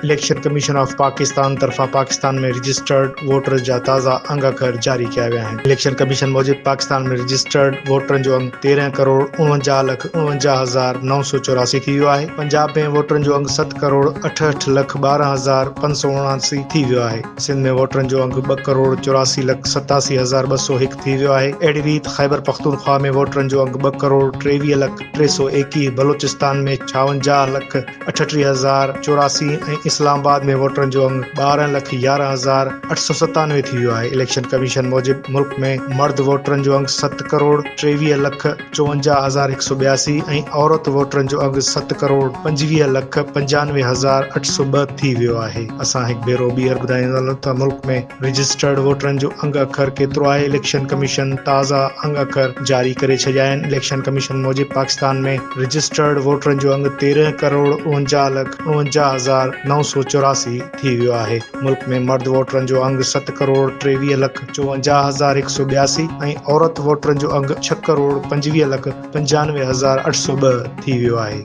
Election commission of Pakistan طرفان Pakistan ۾ registered voters جا تازا انگ اکر جاري ڪيا ويا آهن. اليڪشن ڪميشن موجب پاڪستان ۾ رجسٽرڊ ووٽرن جو انگ 13 ڪروڙ 49 لک 49 هزار 984 ٿي ويو آهي. پنجاب ۾ ووٽرن جو انگ ست ڪروڙ 68 لک 12 هزار 579 ٿي ويو آهي. سنڌ ۾ ووٽرن جو انگ ٻه ڪروڙ 84 لک 87 هزار 201 ٿي ويو آهي. اهڙي ريت خيبرپختونخوا ۾ ووٽرن جو انگ ٻه ڪروڙ 23 لک 321، بلوچستان ۾ 56 لک 38 هزار 84 ۽ اسلام آباد ۾ ووٽرن جو انگ 12 لک 11 هزار 897 ٿي ويو آهي. اليڪشن ڪميشن موجب ملڪ ۾ مرد ووٽرن جو انگ ست ڪروڙ 23 لک 54 هزار 182 ۽ عورت ووٽرن جو انگ ست ڪروڙ 25 لک 95 هزار 802 ٿي ويو آهي. اسان هڪ ڀيرو ٻيهر ٻڌائيندا هلون ته ملڪ ۾ رجسٽرڊ ووٽرن جو انگ اکر ڪيترو آهي؟ اليڪشن ڪميشن تازا انگ اکر جاري ڪري ڇڏيا آهن. اليڪشن ڪميشن موجب پاڪستان ۾ رجسٽرڊ ووٽرن جو انگ 13 ڪروڙ 49 لک 49 هزار 984 ٿي ويو آهي. ملڪ ۾ مرد ووٽرن جو انگ ست ڪروڙ 23 لک 54 هزار 182 ۽ عورت ووٽرن جو انگ ڇهه ڪروڙ 25 لک 95 هزار 802 ٿي ويو آهي.